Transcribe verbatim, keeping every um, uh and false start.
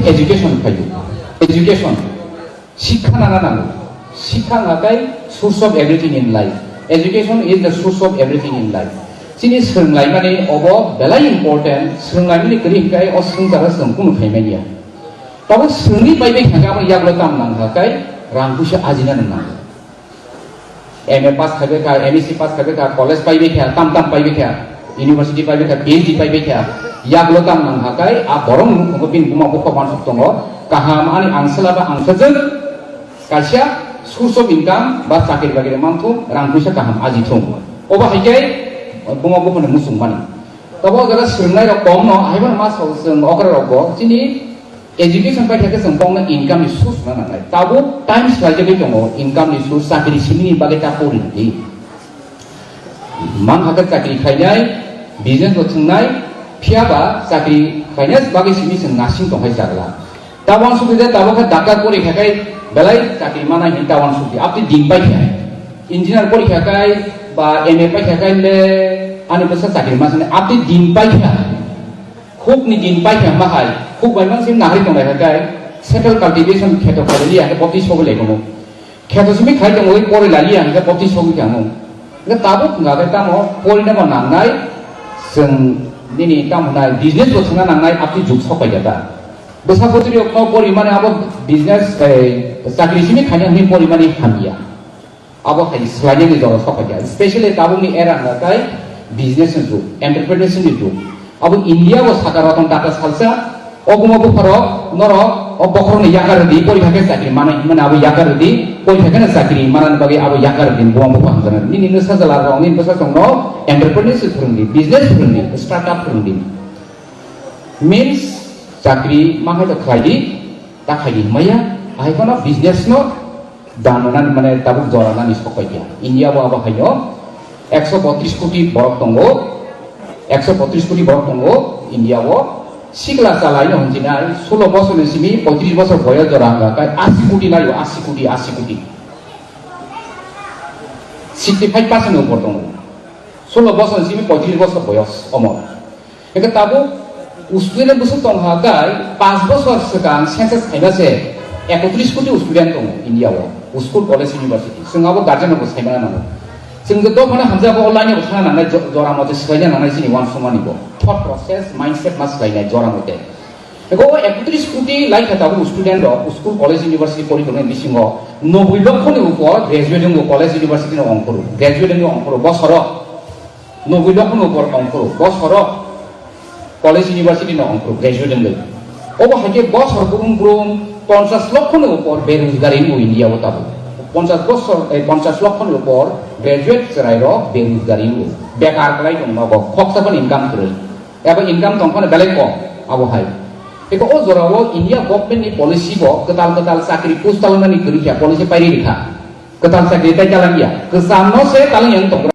education phaio. Education. Sikha nana nango. Sikha wngkha khe source of everything in life. Education is the source of everything in life. Chini swrwnglaimani obo belai important, swrwnglaimani kwrwi hwnkhe o swngcharo chwng kunu khaimanya. Tabuk swrwngwi paibai kha khe aboni yagulo tam nangkha khe rang puisa ajina nango. M A pass khaibai kha, M S C pass khaibai kha, college paibai kha, tam tam paibai kha, university paibai kha, P H D paibai kha, yagulo tam nangkha khe a borok nukhugo bini buma bupha uansuk tongo, kaham ani angsala ba angsajwk kaisa source of income ba chakri bagwi manthu, rang puisa kaham ajithung. Obo hai khe buma buphani muchung mani. Tabuk o jaga swrwngnairok kom no, haiphano ma sao chwng okra rokbo chini education paikha khe chwng bokno income ni source na nangnai. Tabuk time swlaijagwi tongo income ni source, chakri simi ni bagwi ta pori di. Mang hakhe chakri khainai, business bo thwngnai, phiya ba chakri khainai bagwi simi chwng nasing tonghai chagla. Tabuk ang sukri de tabuk khe doctor pori kha khe belai chakri manai hin tabuk ang sukri. Abdi din pai kha. Engineer pori kha khe ba M A pai kha khe le ani bwsa chakri masani abdi din pai kha. Khuk ni din pai kha ma hai, khuk bai mang sim nahari tong lai kha khe, settle cultivation kheto khaili ya khe boti sobo le komo. Kheto simi khai tong oi pori lai ya khe boti sobo khe amo. Nge tabuk nga khe tamo pori na ma nangnai, chwng nini tamo nai business bo thangna nangnai, apni juk sok pai kha ta. Bwsa bwtwrwi okno pori mani abo business, eh, chakri simi khaina hwnwi pori mani hamya. Abo hai swlainani jora sok phaikha, especially tabukni era hwnkha khe business ni jug, entrepreneurship ni jug. Abo India o saka Ratan Tata salsa, o buma bupharok norok o bokhorokno yakar rwdi, porikha khe chakri manai hwnmani abo yakar rwdi, porikha kheno chakri manani bagwi abo yakar rwdi, buma bupha hwnjana. Nini no sajala rok, nini bwsa chwngno entrepreneurship phwrwngdi, business phwrwngdi, startup phwrwngdi. Means chakri manhai to khlaidi, ta khaidi hwnmaya, ahai phano business no Dan nani mane tabuk jora nani sok pai kha. India bo abo haino ekso botris koti borok tongo, ekso botris koti borok tongo India o. Sikla chalai no hwnjinai sulo bosor ni simi poitris bosor boyos jora hwnga kai asi koti laio, asi koti, asi koti. Sixty five percent ni upor tongo. Sulo bosor ni simi poitris bosor boyos omor. Hingke tabuk student bwswk tong ha kai panch bosor swkang census khaima se ekotris koti student tongo India o, school, college, university. Chwng abo guardian rokbo saimana nango. Chwng je dophano hamjak o line o thangna nangnai, jo-, jora mote swlaina nangnai chini uansukmani bo. Thought process, mindset ma swlainai jora mote. Eko o ekotris koti lai kha tabuk student rok school, college, university pori tongnai bisingo noboi lokho ni upor graduate wngo college, university no ongkhoro, graduate wngo ongkhoro bosoro. Noboi lokho ni upor ongkhoro bosoro college, university no ongkhoro graduate wngwi. Obo hai khe bosor brum brum ponchas lokho ni upor berojgari wngo India o tabuk. Ponchas bosor, eh, ponchas lokho ni upor graduate chwrai rok berojgari wngo. Bekar kwlai tong nogo, khoksa phano income kwrwi. Abo income tong phano belai kom abo hai. Eko o jora o India government ni policy bo kwtal kwtal chakri post talnani kwrwi kha, policy pairi rikha. Kwtal chakri tai talangya. Kwcham no se talangya wng tong.